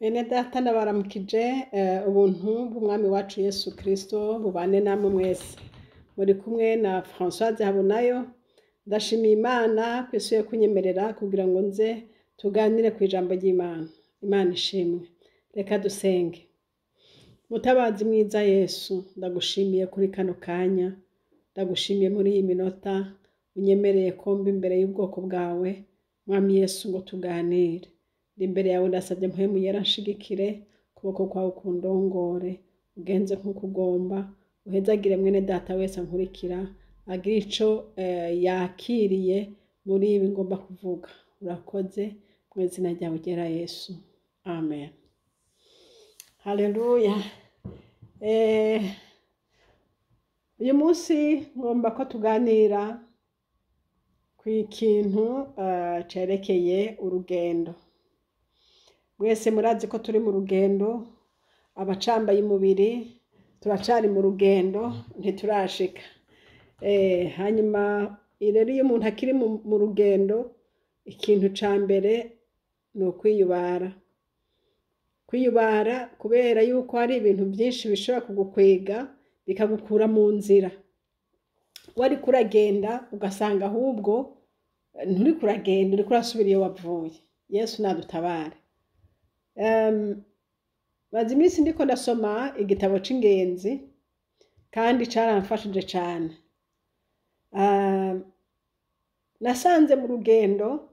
Bene data, ndabaramukije. Ubuntu bw'Umwami wacu Yesu Kristo bubane namwe mwese. Muri kumwe na Françoise Habonayo. Ndashimiye Imana ko isubiye kunyemerera kugira ngo nze tuganire ku ijambo ry'Imana. Imana ishimwe. Reka dusenge. Mutabazi mwiza Yesu, ndagushimiye kuri kano kanya, ndagushimiye muri iyi minota unyemereye ko mba imbere y'ubwoko bwawe, Mwami Yesu, ngo tuganire. Ndi imbere yawe, ndasabye Mpwemu Yera nshigikire, ukuboko kwawe kundongore, ugenze nk'uko ugomba, uhezagire mwene data wese ankurikira, agire ico yakiriye muri ibi ngomba kuvuga. Urakoze mu izina ryawe ryera Yesu. Amen. Haleluya. Uyu munsi ngomba ko tuganira ku kintu cerekeye urugendo. Mwese murazi ko turi mu rugendo, abacambaye umubiri turacari mu rugendo, ntiturashika. Hanyuma rero iyo umuntu akiri mu rugendo, ikintu ca mbere ni ukwiyubara. Kwiyubara kubera yuko hari ibintu vyinshi bishobora kugukwega bikagukura mu nzira. Wariko uragenda ugasanga ahubwo nturiko uragenda, uriko urasubira iyo wavuye. Yesu nadutabare. Maze iminsi ndiko ndasoma igitabo c'ingenzi kandi caramfashije cane. Nasanze mu rugendo,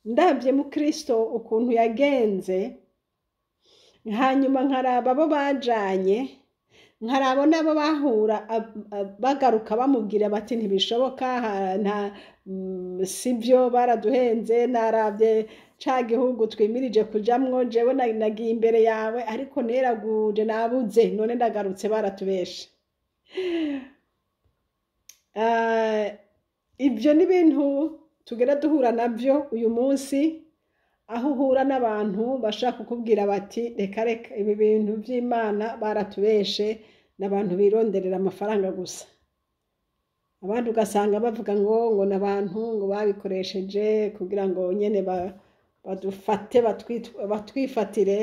ndavye mu Kristo ukuntu yagenze, hanyuma nkaraba abo bajanye, nkaraba n'abo bahura bagaruka bamubwira bati ntibishoboka, sivyo, baraduhenze, naravye ca gihugu twimirije kujamwo, jewe nagiye imbere yawe ariko neraguje nabuze, none ndagarutse baratubeshe. Ivyo ni ibintu tugera duhura navyo uyu munsi, aho uhura n'abantu bashaka kukubwira bati reka reka, ibi bintu vy'Imana baratubeshe, n'abantu bironderera amafaranga gusa. Abandi ugasanga bavuga ngo n'abantu ngo babikoresheje kugira ngo nyene badufate, batwifatire.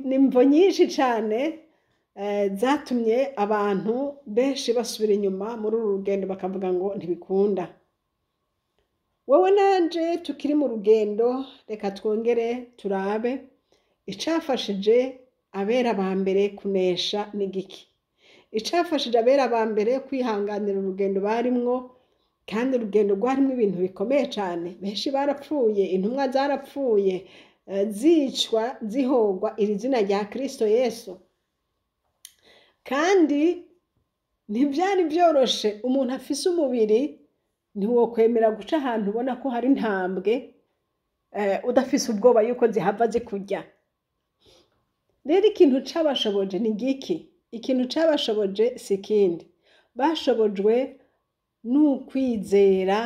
N'imvo nyinshi cane zatumye abantu benshi basubira inyuma muri uru rugendo, bakavuga ngo ntibikunda. Wowe nanje tukiri mu rugendo, reka twongere turabe icafashije abera ba mbere kunesha n'igiki, icafashije abera ba mbere kwihanganira urugendo barimwo, kandi urugendo rwarimwo ibintu bikomeye cane. Benshi barapfuye, intumwa zarapfuye, zicwa zihogwa iri zina rya Kristo Yesu. Kandi ntivyari vyoroshe. Umuntu afise umubiri ntiwokwemera guca ahantu ubona ko hari intambwe, udafise ubwoba yuko zihava zikurya. Rero ikintu cabashoboje ni giki? Ikintu cabashoboje si ikindi, bashobojwe n'ukwizera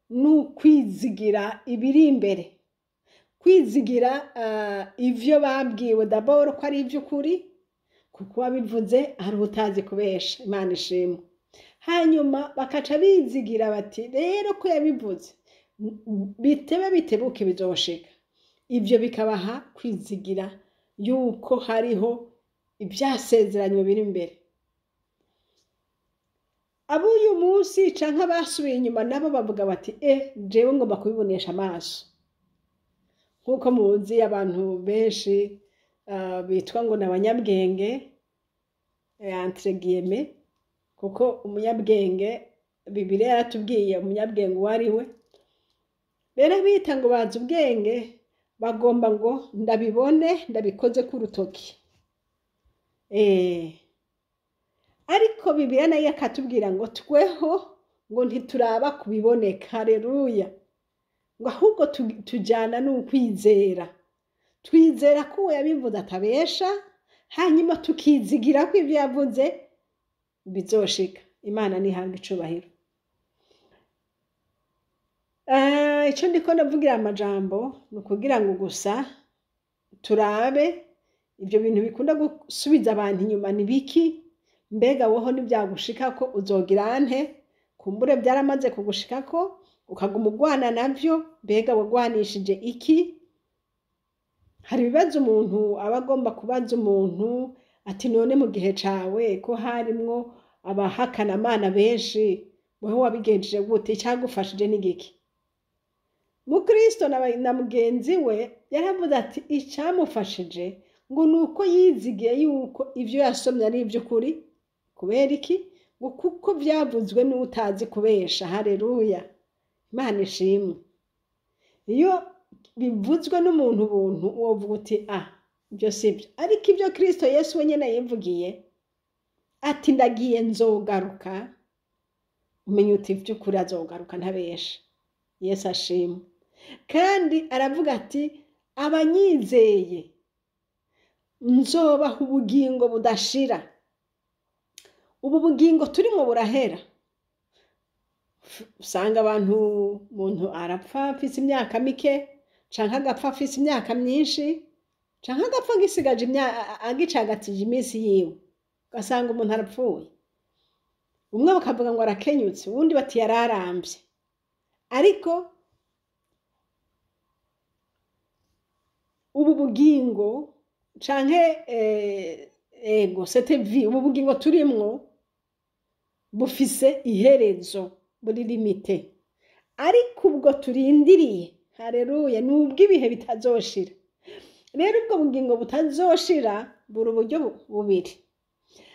n'ukwizigira ibiri imbere, kwizigira ivyo babwiwe d'abord ko ari ivy'ukuri, kuko wabivuze hari utazi kubesha. Imana ishimwe. Hanyuma bakaca bizigira bati rero ko yabivuze, bitebe bitebuke bizoshika. Ivyo bikabaha kwizigira yuko hariho ivyasezeranywe biri imbere. Ab'uyu munsi canke abasubiye inyuma nabo bavuga bati jewe ngomba kubibonesha amaso. Nk'uko muzi, abantu benshi bitwa ngo ni abanyabwenge, entre guillemets, kuko umunyabwenge, Bibiliya yaratubwiye umunyabwenge uwo ari we. Rero bita ngo bazi ubwenge, bagomba ngo ndabibone ndabikoze ku rutoki. Ariko Bibiliya nayo akatubwira ngo tweho ngo ntituraba kubiboneka. Haleluya. Ngo ahubwo tujyana n'ukwizera, twizera ko uwo yabivuze atabesha, hanyuma tukizigira ko ibyo yavuze bizoshika. Imana ntihabwe icubahiro. Ico ndiko ndavugira amajambo ni ukugira ngo gusa turabe ibyo bintu bikunda gusubiza abantu inyuma ni biki. Mbega woho nivyagushikako uzogira nte? Kumbure byaramaze kugushikako. Ukaguma ugwana navyo. Mbega wagwanishije iki? Hari ibibazo umuntu aba agomba kubaza umuntu ati: "None mu gihe cawe ko harimwo abahakanamana benshi, wewe wabigenjeje gute? Icagufashije ni giki?" Mukristo na mugenzi we yaravuze ati icamufashije ngo ni uko yizigiye yuko ivyo yasomye ari ivy'ukuri. Kubera iki? Ngo kuko vyavuzwe n'utazi kubesha. Hareruya, Imana ishimwe. Iyo bivuzwe n'umuntu ubuntu, wovuga uti: "Ah, ibyo si byo." Ariko ibyo Kristo Yesu wenyine yivugiye ati: "Ndagiye, nzogaruka", umenya uti by'ukuri azogaruka, ntabesha. Yesu ashimwe. Kandi aravuga ati: "Abanyizeye nzobaha ubugingo budashira." Ubu bugingo turimo burahera. Usanga abantu, umuntu arapfa afise imyaka mike, canke agapfa afise imyaka myinshi, canke agapfa agisigaje agicagatije iminsi yiwe, ugasanga umuntu arapfuye. Umwe bakavuga ngo arakenyutse, uwundi bati yararamvye. Ariko ubu bugingo canke ego cette vie, ubu bugingo turimwo bufise iherezo, buri limité. Ariko ubwo turindiriye, hareruya, ni ubw'ibihe bitazoshira. Rero ubwo bugingo butazoshira buri uburyo bubiri: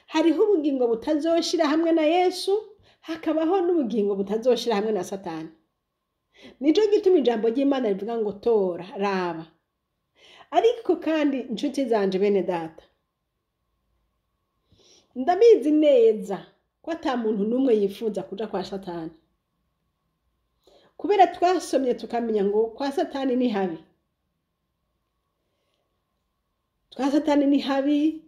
hariho ubugingo butazoshira hamwe na Yesu, hakabaho n'ubugingo butazoshira hamwe na Satani. Nico gituma ijambo ry'Imana rivuga ngo tora, raba. Ariko kandi, inshuti zanje, bene data, ndabizi neza ko ata muntu n'umwe yifuza kuja kwa Satani, kubera twasomye tukamenya ngo kwa Satani ni habi, kwa Satani ni habi,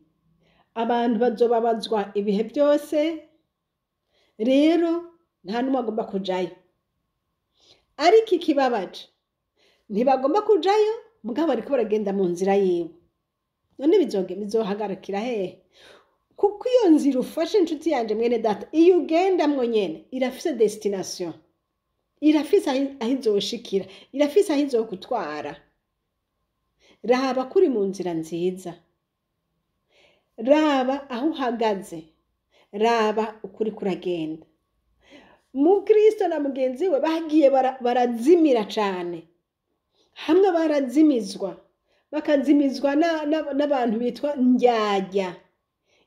abantu bazobabazwa ibihe byose. Rero nta n'umwe agomba kujayo. Ariko ikibabaje, ntibagomba kujayo, mugabo bariko baragenda mu nzira yiwe. None bizohagarikira hehe? Kuko iyo nzira ufashe, inshuti yanje, mwene data, iyo ugendamwo nyene irafise destination, irafise aho izoshikira, irafise aho izokutwara. Raba kuri mu nzira nziza, raba aho uhagaze, raba ukuri kuragenda. Mukristo na mugenzi we bagiye barazimira cane, hamwe barazimizwa, bakazimizwa n'abantu bitwa ndyarya.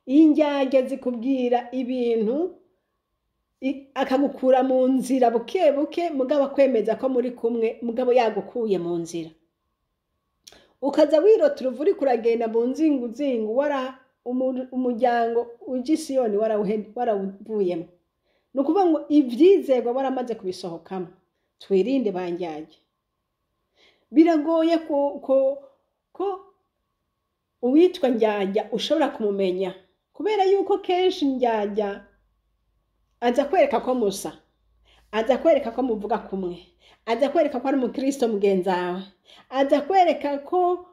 Indyarya zikubwira ibintu, akagukura mu nzira buke buke, mugabo akwemeza ko muri kumwe, mugabo yagukuye mu nzira. Ukaza wirota uruvu uriko uragenda mu nzinguzingu, wara umuryango uja i Siyoni warawuvuyemo. Ni ukuvuga ngo ivyizerwa waramaze kubisohokamo. Twirinde bandyarya. Biragoye ko uwitwa ndyarya ushobora kumumenya, kubera yuko kenshi ndyarya aza kwereka ko musa, aza kwereka ko muvuga kumwe, aza kwereka ko ari umukristo mugenzi wawe, aza kwereka ko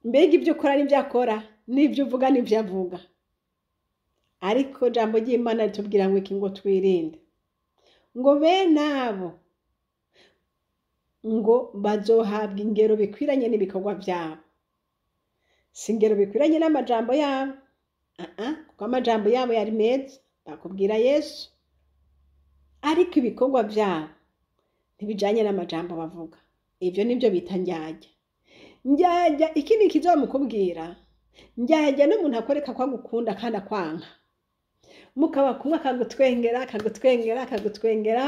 mbega ibyo ukora n'ibyo akora, n'ibyo uvuga n'ibyo avuga. Ariko jambo ry'Imana ritubwira ngo iki? Ngo twirinde, ngo bene abo ngo bazohabwa ingero bikwiranye n'ibikorwa byabo. Si ingero bikwiranye n'amajambo yabo, kuko amajambo yabo yari meza, bakubwira Yesu, ariko ibikorwa byabo ntibijanye n'amajambo bavuga. Ivyo nivyo bita ndyarya. Ndyarya ikindi kizomukubwira, ndyarya n'umuntu akwereka ko agukunda kandi akwanka. Mukaba kumwe, akagutwengera, akagutwengera, akagutwengera,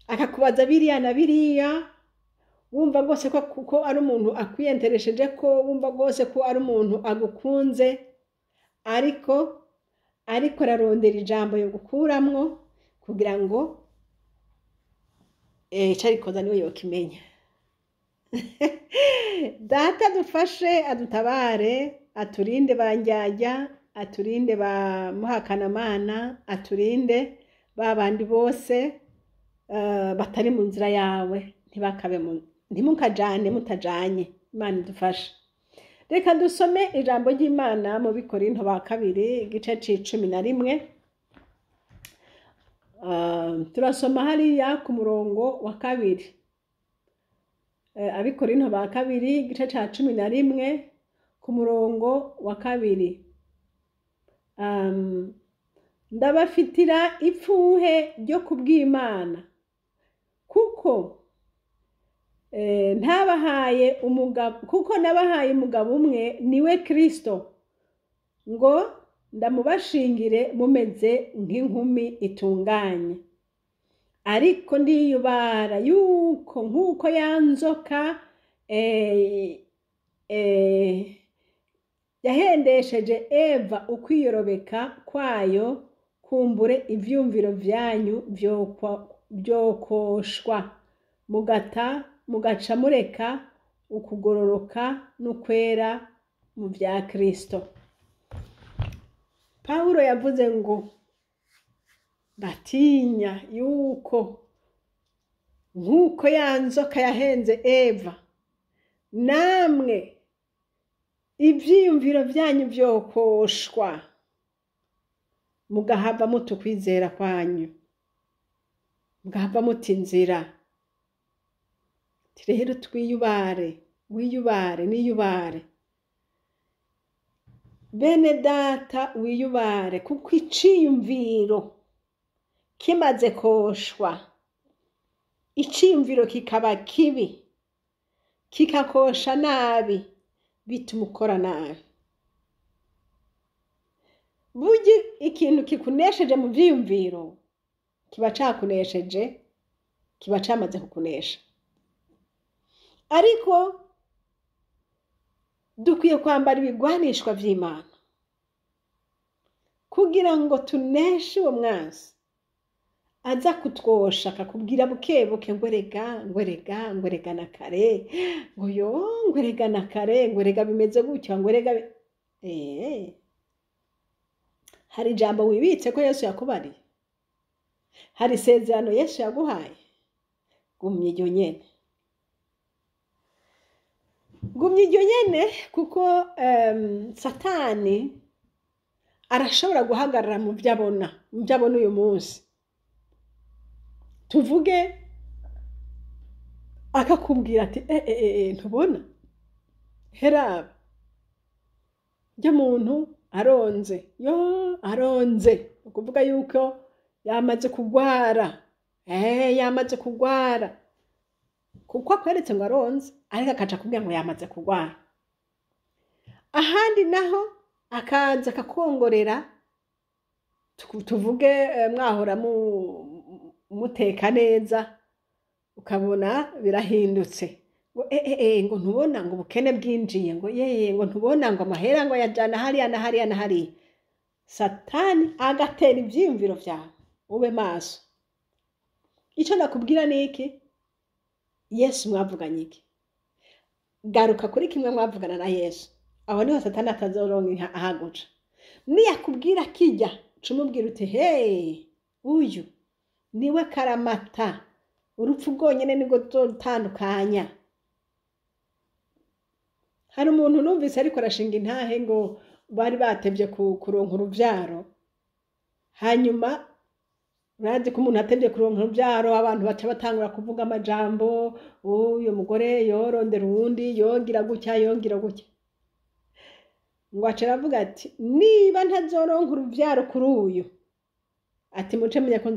akakubaza biriya na biriya, wumva rwose ko kuko ari umuntu akwiyenteresheje, ko wumva rwose ko ari umuntu agukunze, ariko ararondera ijambo yo gukuramwo kugira ngo ico arikoza niwe yokimenya. Data adufashe, adutabare, aturinde bandyarya, aturinde ba muhakanamana, aturinde ba bandi bose batari mu nzira yawe. Ntibakabe ntimukajane mutajanye. Imana idufashe. Reka dusome ijambo ry'Imana mu Bikorinto ba kabiri, igice c'icumi na rimwe. Turasoma hariya ku murongo wa 2, Abikorinto ba kabiri, igice ca 11, ku murongo wa 2. Ndabafitira ipfuhe ryo kubw'Imana, kuko ntabahaye umugabo, kuko nabahaye umugabo umwe, niwe Kristo, ngo ndamubashingire mumeze nk'inkumi itunganye. Ariko ndiyubara yuko nk'uko ya nzoka yahendesheje Eva ukwiyorobeka kwayo, kumbure ivyumviro vyanyu vyokoshwa, mugata mugaca mureka ukugororoka n'ukwera mu vya Kristo. Pawulo yavuze ngo ndatinya yuko nk'uko ya nzoka yahenze Eva, namwe ivyiyumviro vyanyu vyokoshwa, mugahava muta ukwizera kwanyu, mugahava muta inzira. Ati rero twiyubare, wiyubare, niyubare, bene data, wiyubare, kuko iciyumviro kimaze koshwa, iciyumviro kikaba kibi, kikakosha nabi, bituma ukora nabi. Burya ikintu kikunesheje mu vyiyumviro kiba cakunesheje, kiba camaze kukunesha. Ariko dukwiye kwambara ibigwanishwa vy'Imana kugira ngo tuneshe uwo mwansi aza kutwosha, akakubwira buke buke ngo erega, ngo erega, ngo erega na kare, ngo yo, ngo erega na kare, ngo erega bimeze gutya, ngo erega Hari ijambo wibitse ko Yesu yakubariye, hari isezerano Yesu yaguhaye. Gumya iryo nyene, gumya iryo nyene, kuko Satani arashobora guhagarara mu byo abona, mu byo abona uyu munsi, tuvuge, akakubwira ati ntubona, heraba rya muntu aronze, yo aronze, ni ukuvuga yuko yamaze kugwara, yamaze kugwara, kuko akweretse ngo aronze, ariko akaca akubwira ngo yamaze kugwara. Ahandi naho akaza akakongorera, tuvuge mwahora muteka neza, ukabona birahindutse, ngo ngo ntubona ngo ubukene bwinjiye, ngo yeye, ngo ntubona ngo amahera ngo yajana hariya na hariya na hariya. Satani agatera ivyiyumviro vyawe. Ube maso. Ico nakubwira ni iki? Yesu mwavuganye iki? Garuka kuri kimwe mwavugana na Yesu, aho niho Satani atazoronka ahaguca. Niyakubwira kijya, cumubwira uti hey, uyu niwe karamata, urupfu rwonyene nirwo ruzotandukanya. Hari umuntu numvise ariko arashinga intahe ngo bari batevye kuronka uruvyaro. Hanyuma urazi ko umuntu atevye kuronka uruvyaro, abantu baca batangura kuvuga amajambo, uyu mugore yorondera uwundi, yogira gutya, yogira gutya. Ngo aca aravuga ati niba ntazoronka uruvyaro kuri uyu, ati muce menye ko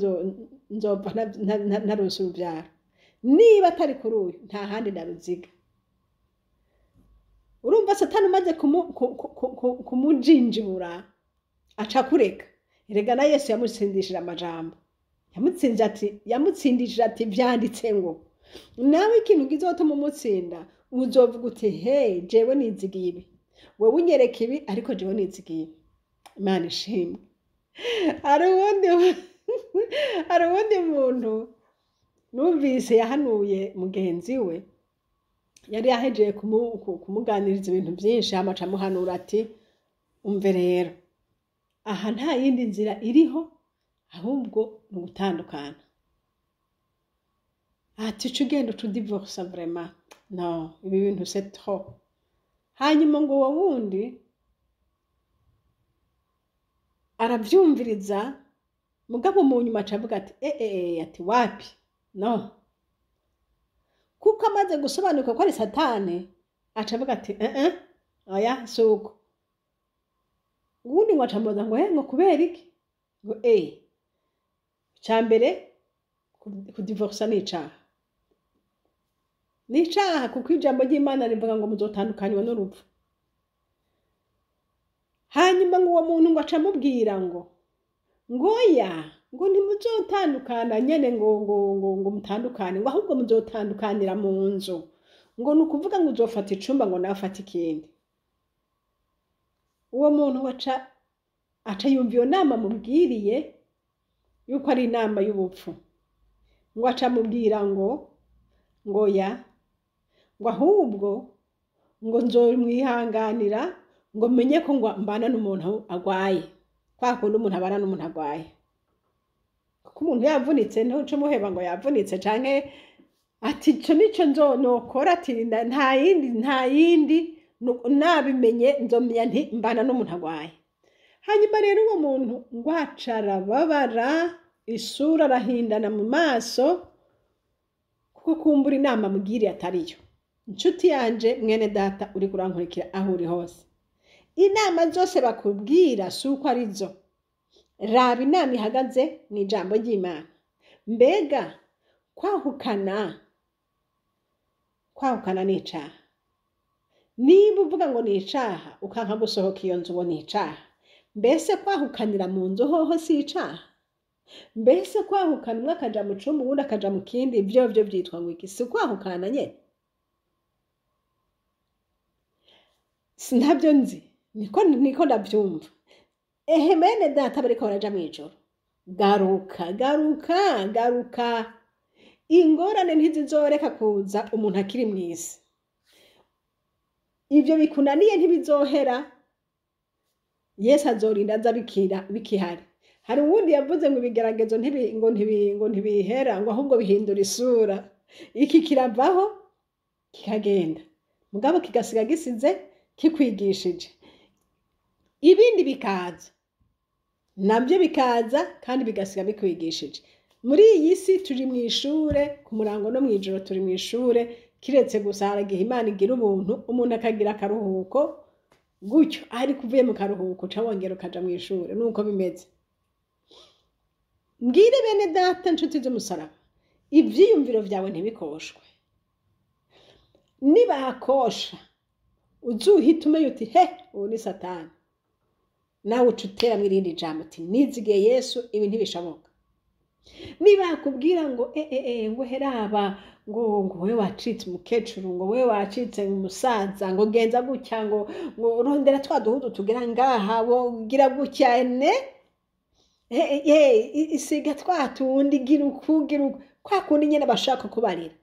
nzopfa ntaronse uruvyaro. Niba atari kuri uyu, nta handi ndaruziga. Urumva Satani umaze kumujinjibura aca kureka. Erega na Yesu yamutsindishije amajambo, yamutsinze ati, yamutsindishije ati vyanditse ngo. Nawe ikintu kizotuma umutsinda, uzovuga uti hey, jewe nizigiye ibi, wewe unyereka ibi, ariko jewe nizigiye ibi. Imana ishimwe. Hari uwundi muntu numvise yahanuye mugenzi we, yari yahejeye kumuganiriza ibintu byinshi, hama aca amuhanura ati umve rero, aha nta yindi nzira iriho ahubwo ni ugutandukana. Ati uca ugenda uca udivorsa, vraiment no, ibi bintu c'est trop. Hanyuma ngo uwo wundi aravyumviriza. Mugabo mu nyuma aca avuga ati ati wapi, no, kuko amaze gusobanuka ko ari Satani, aca avuga ati oya, si uko. Uwundi ngo aca amubaza ngo ngo kubera iki? Ngo icya mbere, kudivorsa ni icaha, ni icaha, kuko ijambo ry'Imana rivuga ngo muzotandukanywa n'urupfu. Hanyuma ngo uwo muntu ngo aca amubwira ngo ngoya, ngo ntimuzotandukana nyene, ngo mutandukane, ngo ahubwo muzotandukanira mu nzu, ngo ni ukuvuga ngo uzofata icumba, ngo nawe afate ikindi. Uwo muntu aca yumva iyo nama mubwiriye yuko ari inama y'ubupfu. Ngo aca amubwira ngo ngoya, ngo ahubwo ngo nzomwihanganira, ngo menye ko ngo mbana n'umuntu agwaye, kwa kundi umuntu abana n'umuntu agwaye, kuko umuntu yavunitse ntuce muheba ngo yavunitse, canke ati ico nico nzo nokora, ati nta yindi, nta yindi, nabimenye nzomenya nti mbana n'umuntu agwaye. Hanyuma rero uwo muntu ngo aca arababara, isura arahindana mu maso, kuko kumbura inama mugiriye atariyo. Inshuti yanje, mwene data uri kurankurikira aho uri hose, inama zose bakubwira si uko arizo. Raba inama ihagaze mu ijambo ry'Imana. Mbega kwahukana ni icaha? Niba uvuga ngo ni icaha, ukanka gusohoka iyo nzu, ngo ni icaha, mbese kwahukanira mu nzu hoho si icaha? Mbese kwahukana, umwe akaja mu cumba, uwundi akaja mu kindi, ivyo vyo vyitwa ngo iki? Si kwahukana nyene? Sinabyo nzi, niko ndavyumva. Ehe, bene data bariko baraja mw'ijoro, garuka, garuka, garuka. Ingorane ntizizoreka kuza umuntu akiri mw'isi. Ivyo bikunaniye ntibizohera, Yesu azorinda aza bikihari. Hari uwundi yavuze ngo ibigeragezo ngo ntibihera, ngo ahubwo bihindura isura. Iki kiravaho kikagenda, mugabo kigasiga gisize kikwigishije. Ibindi bikaza nabyo bikaza kandi bigasiga bikwigishije. Muri iyi si turi mu ishure, ku murango no mw'ijoro turi mu ishure, kiretse gusa haragihe Imana igira ubuntu, umuntu akagira akaruhuko gutyo, ariko uvuye mu karuhuko uca wongera ukaja mu ishure. Nuko bimeze. Mbwire bene data, nshuti z'umusaraba, ivyiyumviro vyawe ntibikoshwe. Nibakosha uzuhita umenya uti he, ubu ni Satani. Nawe uca uteramwo irindi jambo uti nizigiye Yesu, ibi ntibishoboka. Nibakubwira ngo ngo heraba, ngo wewe wacitse umukecuru, ngo wewe wacitse umusaza, ngo genza gutya, ngo rondera twa duhudu tugera ngaha, wo gira gutya ne isiga twa tundi, gira uku, gira uku, kwa kundi nyene bashaka kubarira.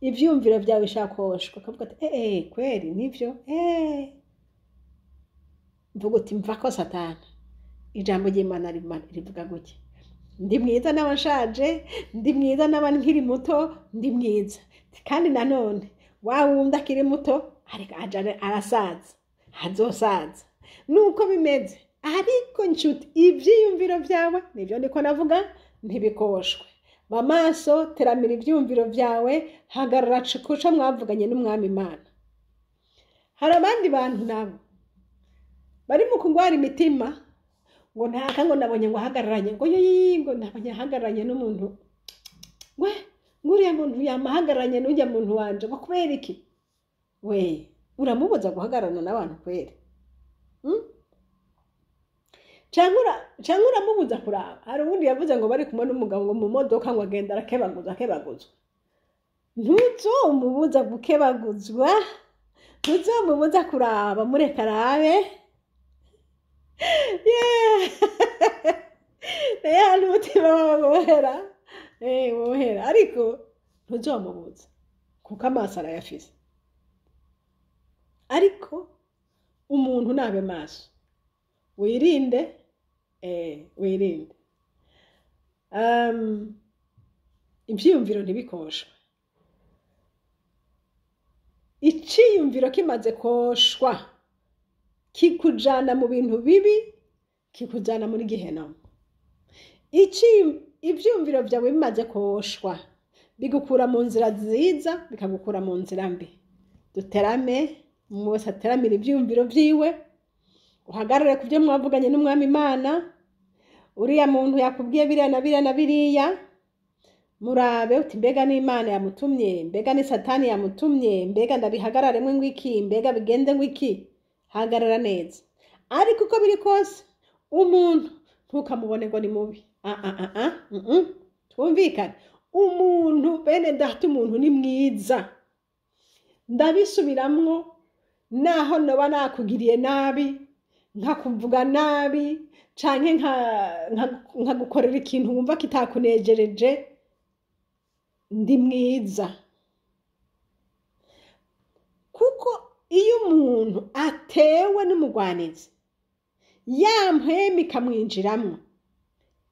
Ivyumviro vyawe bishakoshwa, ukavuga ati kweri nivyo, mvuga uti mva ko Satani. Ijambo ry'Imana rivuga gutya: ndi mwiza n'abashaje, ndi mwiza n'aba nkiri muto, ndi mwiza. Kandi nanone wa wundi akiri muto ariko aja arasaza, azosaza. Nuko bimeze. Ariko nshuti, ivyiyumviro vyawe nivyo ndiko navuga ntibikoshwe. Ba maso, teramira ivyiyumviro vyawe, hagarara kuco mwavuganye n'Umwami Imana. Hari abandi bantu nabo bari mu kugwara imitima, ngo ntaka, ngo nabonye ngo ahagararanye, ngo yoyi, ngo nabonye ahagararanye n'umuntu, we nguriya muntu yamahagararanye n'ujya muntu wanje, ngo kubera iki? We uramubuza guhagararana n'abantu kweri? Canke uramubuza kuraba? Hari uwundi yavuze ngo bari kumwe n'umugabo ngo mu modoka, ngo agenda arakebaguza, akebaguzwa. Ntuzomubuza gukebaguzwa, ntuzomubuza kuraba, mureka arabe. Naye hano umutima wawe wohera, wohera, ariko ntuzomubuza kuko amaso arayafise. Ariko umuntu nabe maso, wirinde, wirinde. Ivyiyumviro ntibikoshwe. Iciyumviro kimaze koshwa kikujana mu bintu bibi, kikujana muri gehenomu. Ivyumviro vyawe bimaze koshwa bigukura mu nzira nziza, bikagukura mu nzira mbi. Duterame, umwe wese ateramire ivyumviro vyiwe, uhagarare ku byo mwavuganye n'Umwami Imana. Uriya muntu yakubwiye biriya na biriya na biriya, murabe uti mbega ni Imana yamutumye, mbega ni Satani yamutumye, mbega ndabihagararemwe ngwiki, mbega bigende ngwiki. Hagarara neza. Ariko uko biri kose, umuntu ntukamubone ngo ni mubi. Twumvikane, umuntu bene data, umuntu ni mwiza. Ndabisubiramwo, naho noba nakugiriye nabi, nkakuvuga nabi, canke nkagukorera ikintu wumva kitakunejereje, ndi mwiza. Kuko iyo umuntu atewe n'umugwanizi, ya mpwemu ikamwinjiramwo,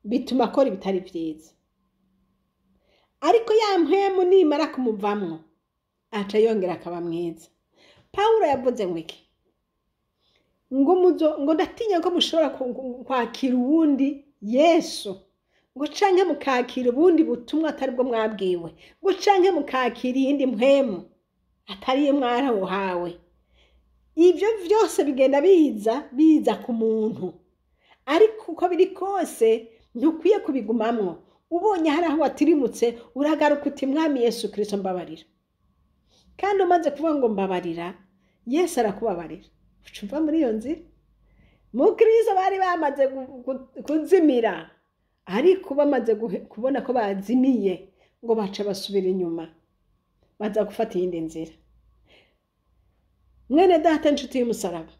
bituma akora ibitari vyiza. Ariko ya mpwemu nimara kumuvamwo, aca yongera akaba mwiza. Pawulo yavuze ngo iki? Ngo muzo, ngo ndatinya ko mushobora kwakira uwundi Yesu, ngo canke mukakira ubundi butumwa atari bwo mwabwiwe, ngo canke mukakira iyindi mpwemu atari iyo mwarahawe. Ivyo vyose bigenda biza ku muntu, ariko uko biri kose ntukwiye kubigumamwo. Ubonye hari aho watirimutse, uragaruka uti Mwami Yesu Kristo mbabarira. Kandi umaze kuvuga ngo mbabarira, Yesu arakubabarira, uca uva muri iyo nzira. Mu Kristo bari bamaze kuzimira, ariko bamaze kubona ko bazimiye, ngo baca basubira inyuma, baza gufata iyindi nzira. Mwene data, inshuti y'umusaraba,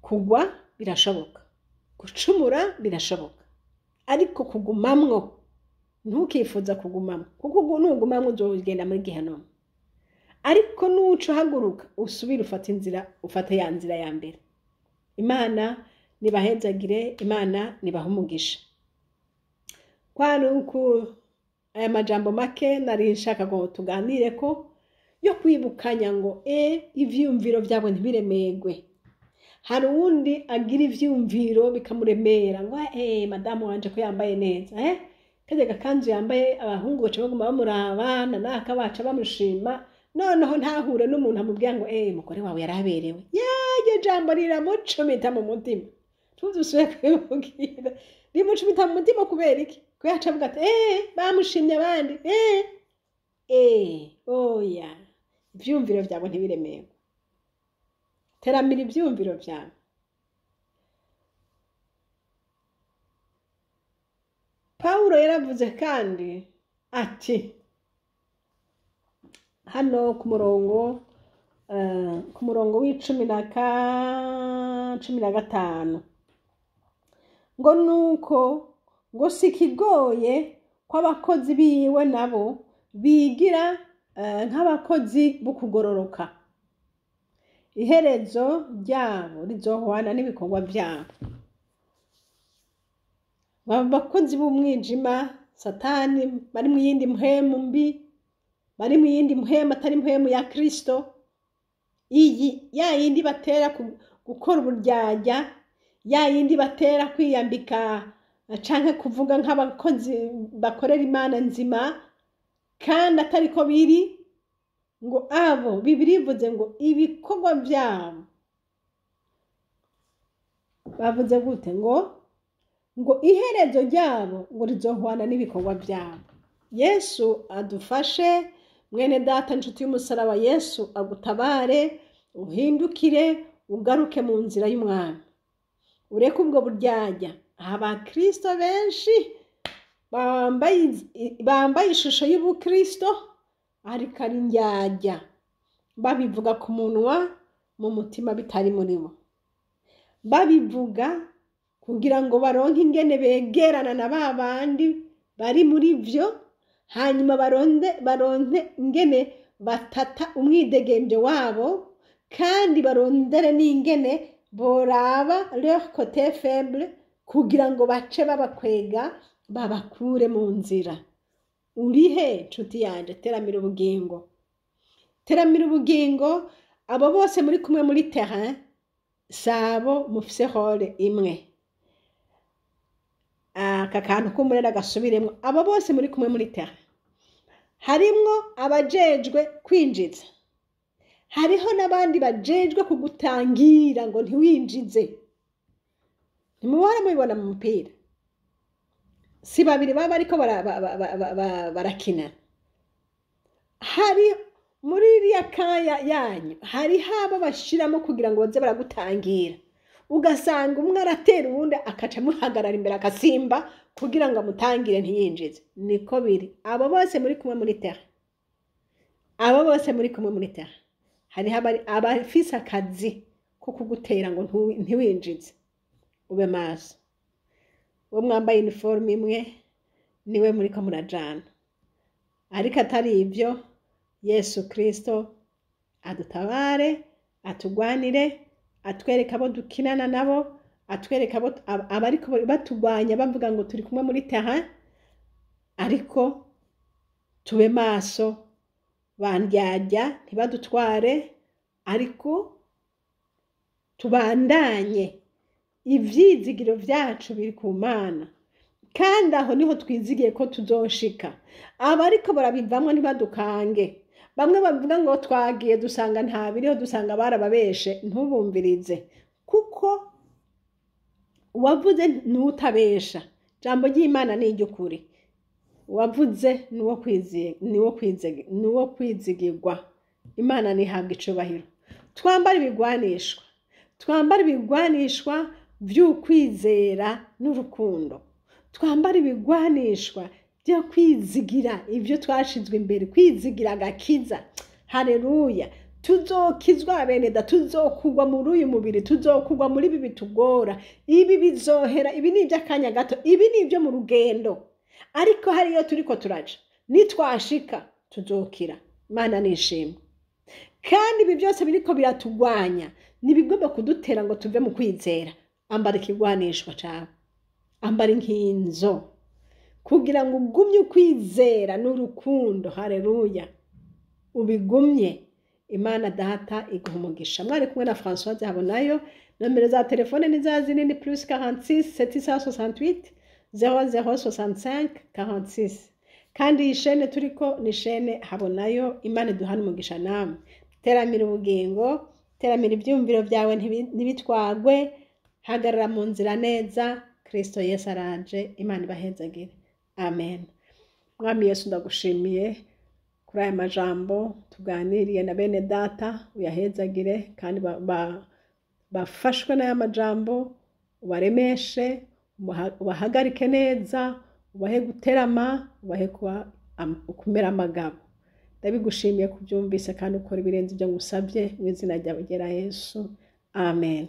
kugwa birashoboka, gucumura birashoboka, ariko kugumamwo ntukifuza kugumamwo, kuko nugumamwo uzogenda muri gehinomu. Ariko nuca uhaguruka usubire ufate inzira, ufate ya nzira ya mbere. Imana nibahezagire, Imana nibahe umugisha. Kwari uku aya majambo make nari nshaka ngo tuganire ko yo kwibukanya ngo ivyumviro vyabo ntibiremerwe. Hari uwundi agira ivyumviro bikamuremera, ngo madamu wanje ko yambaye neza, karya gakanzu yambaye abahungu baca baguma bamuraba, na naka baca bamushima, noneho ntahure n'umuntu amubwira ngo umugore wawe yaraberewe. Iryo jambo riramucumita mu mutima. Tuzusubire kubimubwira, rimucumita mu mutima kubera iki? Kubera aca avuga ati bamushimye abandi, oya, ivyumviro vyabo ntibiremerwe. Teramira ivyumviro vyawe. Pawulo yaravuze kandi ati hano ku murongo w'icumi na 15, ngo nuko ngo sikigoye ko abakozi biwe nabo bigira nk'abakozi bo kugororoka, iherezo ryabo rizohwana n'ibikorwa byabo. Abakozi b'umwijima, Satani, bari mu yindi mpwemu mbi, bari mu yindi mpwemu atari mpwemu ya Kristo, iyi ya yindi batera gukora uburyarya, ya yindi batera kwiyambika canke kuvuga nk'abakozi bakorera Imana nzima kandi atari ko biri. Ngo abo Bibiliya ivuze ngo ibikorwa byabo bavuze gute? Ngo iherezo ryabo ngo rizohwana n'ibikorwa byabo. Yesu adufashe, mwene data inshuti y'umusaraba, Yesu agutabare, uhindukire ugaruke mu nzira y'Umwami, ureke ubwo buryarya. Abakristo benshi bambaye ishusho y'ubukristo ariko ari indyarya, babivuga ku munwa, mu mutima bitari muri bo, babivuga kugira ngo baronke ingene begerana na ba bandi bari muri vyo, hanyuma baronke ingene batata umwidegembyo wabo, kandi barondere n'ingene boraba leur côté faible kugira ngo bace babakwega babakure mu nzira. Urihe nshuti yanje? Teramira ubugingo, teramira ubugingo. Abo bose muri kumwe muri terrain sabo mufise rôle imwe. Aka kantu k'umurera gasubiremwo. Abo bose muri kumwe muri terrain, harimwo abajejwe kwinjiza, hariho n'abandi bajejwe kugutangira ngo ntiwinjize. Ntimuhora mubibona mu mupira? Si babiri baba bariko barakina? Hari muri iriya kaya yanyu hariho abo bashiramo kugira ngo baze baragutangira, ugasanga umwe aratera uwundi, akaca amuhagarara imbere, akasimba kugira ngo amutangire ntiyinjize. Niko biri. Abo bose muri kumwe muri terrain, abo bose muri kumwe muri terrain, hariho abafise akazi ko kugutera ngo ntiwinjize. Ube maso. Uwo mwambaye uniforme imwe niwe muriko murajana. Ariko atari ibyo, Yesu Kristo adutabare, atugwanire, atwereke abo dukinana nabo, atwereke abo abariko batugwanya bavuga ngo turi kumwe muri terrain. Ariko tube maso, bandyarya ntibadutware, ariko tubandanye. Ivyizigiro vyacu biri ku Mana, kandi aho niho twizigiye ko tuzoshika. Abariko barabivamwo ntibadukange. Bamwe bavuga ngo twagiye dusanga nta biriho, dusanga barababeshe. Ntubumvirize, kuko uwavuze n'utabesha. Jambo ry'Imana ni iry'ukuri. Uwavuze ni uwo kwizigirwa. Imana ntihabwa icubahiro. Twambara ibigwanishwa, twambara ibigwanishwa vy'ukwizera n'urukundo, twambara ibigwanishwa byo kwizigira ibyo twashizwe imbere, kwizigira agakiza. Haleluya! Tuzokizwa, bene da. Tuzokugwa muri uyu mubiri, tuzokugwa muri ibi bitugora. Ibi bizohera, ibi ni iby'akanya gato, ibi ni ibyo mu rugendo, ariko hariyo turiko turaja. Nitwashika tuzokira. Imana nishimwe. Kandi ibi byose biriko biratugwanya ntibigomba kudutera ngo tuve mu kwizera. Ambara ikigwanishwa cawe, ambara inkinzo kugira ngo ugumye ukwizera n'urukundo. Haleluya! Ubigumye. Imana Data iguha umugisha. Mwari kumwe na Françoise Habonayo. Nomero za telefone ni za zindi, plus 46 768 0065 46. Kandi iyi chaîne turiko ni chaîne Habonayo. Imana iduhane umugisha namwe. Teramira ubugingo, teramira ivyumviro byawe, ntibitwagwe. Hagarara mu nzira neza. Kristo Yesu araje. Imana ibahezagire. Amen. Mwami Yesu, ndagushimiye kuri aya majambo tuganiriye na bene data. Uyahezagire kandi bafashwe n'aya majambo, ubaremeshe, ubahagarike neza, ubahe guterama, ubahe kumera amagabo. Ndabigushimiye kubyumvise kandi ukora ibirenze ibyo ngusabye, mu izina ryawe ryera Yesu, amen.